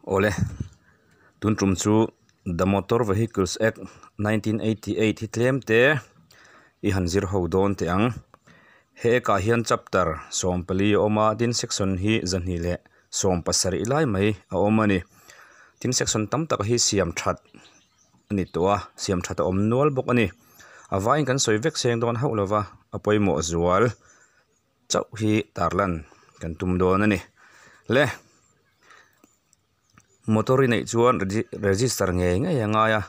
Awle, tun tum chu The Motor Vehicles Act 1988 hi tlem te i han zir ho dawn teh ang. He Act ah hian chapter 14 a awm a, tin section hi 270 lai mai a awm a ni. Tin section tam tak hi siam that a ni tawh a, siam that a awm nual bawk a ni. A vaiin kan sawi vek seng dawn hauh lova, a pawimawh zual chauh hi tarlan kan tum dawn a ni. Le motor i neih chuan register ngei ngei a ngai a,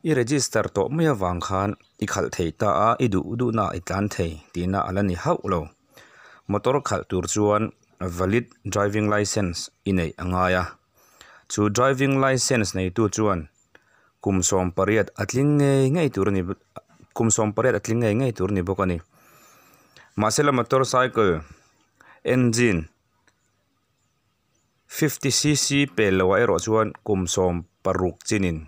i register tawh mai avang khan i khalh thei ta a, i duh duhna ah i tlan thei tihna a la ni hauh lo. Motor khalh tur chuan valid driving licence i neih a ngai a, chu driving licence neitu chuan kum 18 a tling ngei ngei tur a ni kum 18 a tling ngei ngei tur a ni bawk a ni. Mahsela motorcycle engine 50cc pel loah erawh chuan kum 16 chinin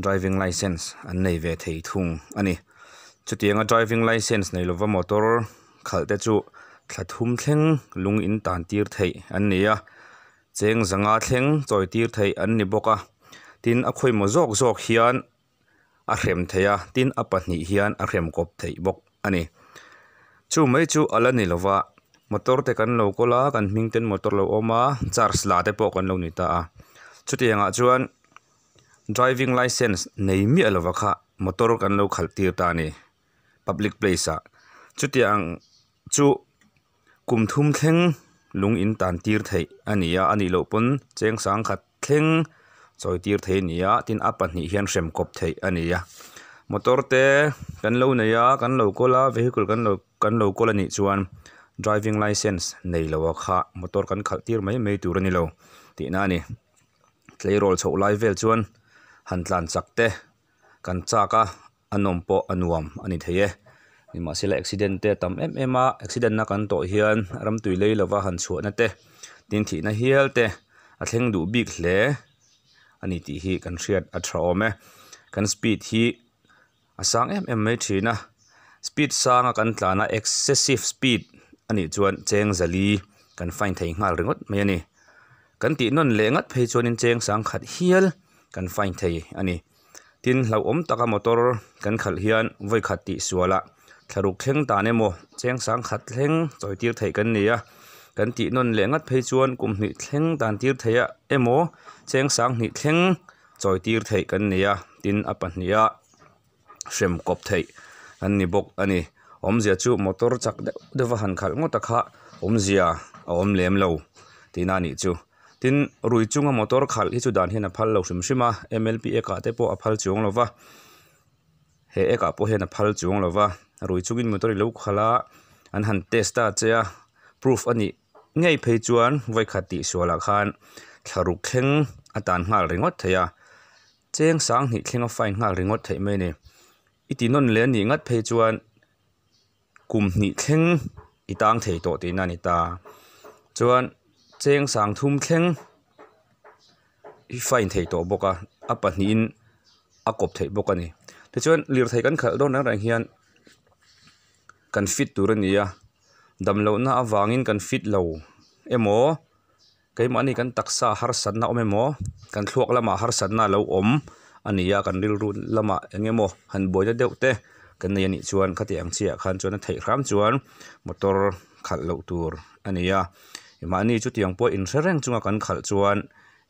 driving licence an nei ve thei thung a ni. Chutianga driving licence nei lova motor khalh te chu thla thum thleng lung in tan tir theih an ni a, cheng zanga thleng chawi tir theih an ni bawk a. Tin, a khawimaw zawk zawk hian a hrem thei a, tin a pahnih hian a hrem kawp theih bawk a ni. Chu mai chu a la ni lova, motor te kan lo kawl a, kan hming ten motor lo awm a, charge la te pawh kan lo ni ta a. Chutiangah chuan driving licence nei miah lova kha motor kan lo khalh tir ta a ni public place ah. Chutiang chu kum thum thleng lung in tan tir theih a ni a, a nih loh pawn cheng sangkhat thleng chawi tir thei a ni a, tin a pahnih hian hrem kawp theih a ni a. Motor te kan lo nei a, kan lo kawl a, vehicle kan lo kan lo kawl a nih chuan driving licence nei lo a kha motor kan khalh tir mai mai tur a ni lo tihna a ni. Tleirawl chhoh lai vel chuan han tlan chak te kan chak a. a nawm pawh a nuam a ni thei e nimahsela accident te a tam em em a accident na kan tawh hian ramtui lei lova han chhuah na te tin thih na hial te a thleng duh bik hle a ni tih hi kan hriat a tha awm e kan speed hi a sang em em mai thin a speed sang a kan tlan a excessive speed a nih chuan cheng zali kan fine thei nghal ringawt mai a ni kan tih nawn leh ngat phei chuanin cheng sangkhat hial kan fine thei a ni. Tin, hlauhawm taka motor kan khalh hian vawi khat tih sualah thlaruk thleng tan emaw cheng sangkhat thleng chawi tir theih kan ni a, kan tih nawn leh ngat phei chuan kum hnih thleng tan tir theih a emaw cheng sanghnih thleng chawi tir theih kan ni a, tin a pahniha hrem kawp theih an ni bawk a ni. Awmzia chu motor chak deuh deuh va han khalh ngawt a kha awmzia a awm lem lo tihna a nih chu. Tin, rui chunga motor khalh hi chu dan hian a phal lo hrim hrim a, MLP ek ah te pawh a phal chuang lo va, he ek ah pawh hian a phal chuang lo va, rui chungin motor i lo khalh a, an han test ta che a, proof a nih ngei phei chuan vawikhat tih sualah khan thlaruk thleng a tan nghal ringawt thei a, cheng sanghnih thleng a fine nghal ringawt theih mai a ni. I ti nawn leh a nih ngat phei chuan kum hnih thleng i tang thei tawh tihna a ni ta. Chuan cheng sang thum thleng i fine thei tawh bawk a, a pahnihin a kawp theih bawk a ni. Tichuan lirthei kan khalh dawn reng reng hian kan fit tur a ni a, damlohna avangin kan fit lo emaw keimahni kan taksa harsatna awm emaw kan thluak lamah harsatna a lo awm a ni a kan rilru lamah eng emaw han buaina deuh te kan nei a nih chuan khati ang chiah khan chuan a theih hram chuan motor khalh loh tur a ni a mahni chutiang pawh inhre reng chunga kan khalh chuan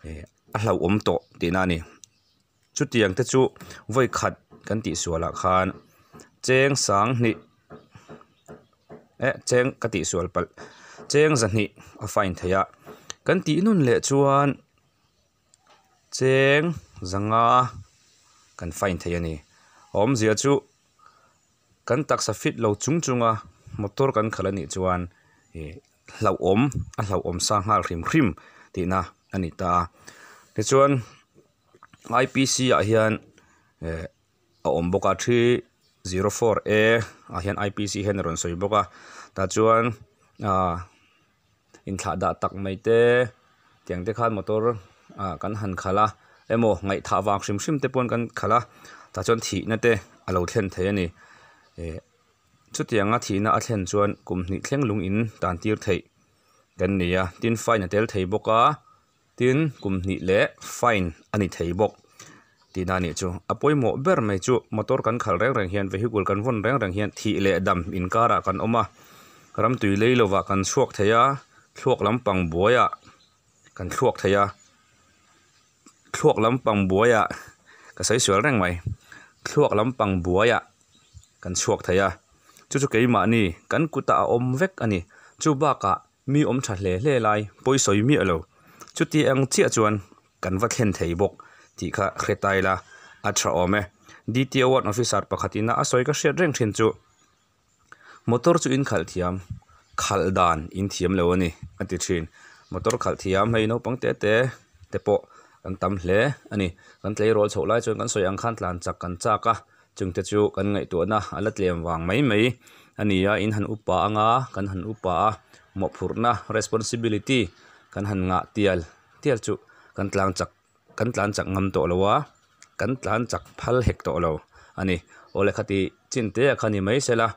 ih a hlauhawm tawh tihna a ni. Chutiang te chu vawi khat kan tih sualah khan cheng sanghnih eh cheng ka tih sual palh cheng zahnih a fine thei a kan tih nun leh chuan cheng zanga kan fine thei a ni awmzia chu kan taksa fit lo chung chunga motor kan khalh a nih chuan ih hlauhawm a hlauhawm sa nghal hrim hrim tihna a ni ta a tichuan. IPC ah hian eh a awm bawk a 304A ah hian IPC hian a rawn sawi bawk a tah chuan ah inthlah dah tak mai te tiang te khan motor ah kan han khalh a emaw ngaihthah vang hrim hrim te pawn kan khalh a tah chuan thihna te a lo thlen thei a ni eh chutianga thihna a thlen chuan kum hnih thleng lung in tan tir theih kan ni a tin fine a tel thei bawk a. Tin, kum hnih leh fine a ni thei bawk tihna a nih chu. A pawimawh ber mai chu motor kan khalh reng reng hian vehicle kan vawn reng reng hian thih leh dam inkarah kan awm a, ramtui lei lovah kan chhuak thei a, thluak lampang buaiah kan thluak thei a, thluak lampang buaiah ka sawi sual reng mai, thluak lampang buaiah kan chhuak thei a, chu chu keimahni kan kutah a awm vek a ni. Chu bakah mi awm tha hle hle lai pawi sawi miah lo, chuti ang chiah chuan kan va thlen thei bawk tih kha hre ta ila a tha awm e. DTO ward officer pakhatin a sawi ka hriat reng thin chu motor chu in khalh thiam khalh dan in thiam lo a ni a ti thin. Motor khalh thiam hei naupang te te te pawh kan tam hle a ni. Kan tleirawl chhoh lai chuan kan sawi ang khan tlan chak kan chak a, chungte chu kan ngaihtuahna a la tlem vang mai mai a ni a, in han upa anga kan han upa a, mawhphurhna responsibility kan han ngah tial tial chu kan tlang chak kan tlan chak ngam tawh lo a, kan tlan chak phal hek tawh lo a ni. Awle khati chin te a kha ni mai sela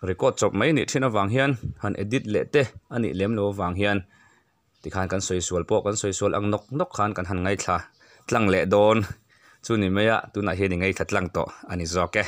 record chawp mai nih thin avang hian han edit leh te a nih lem lo avang hian tikhan kan sawi sual pawh kan sawi sual ang nawk nawk khan kan han ngaithla tlang leh dawn chu ni mai a tunah hian i ngaithla tlang tawh a ni zawk e.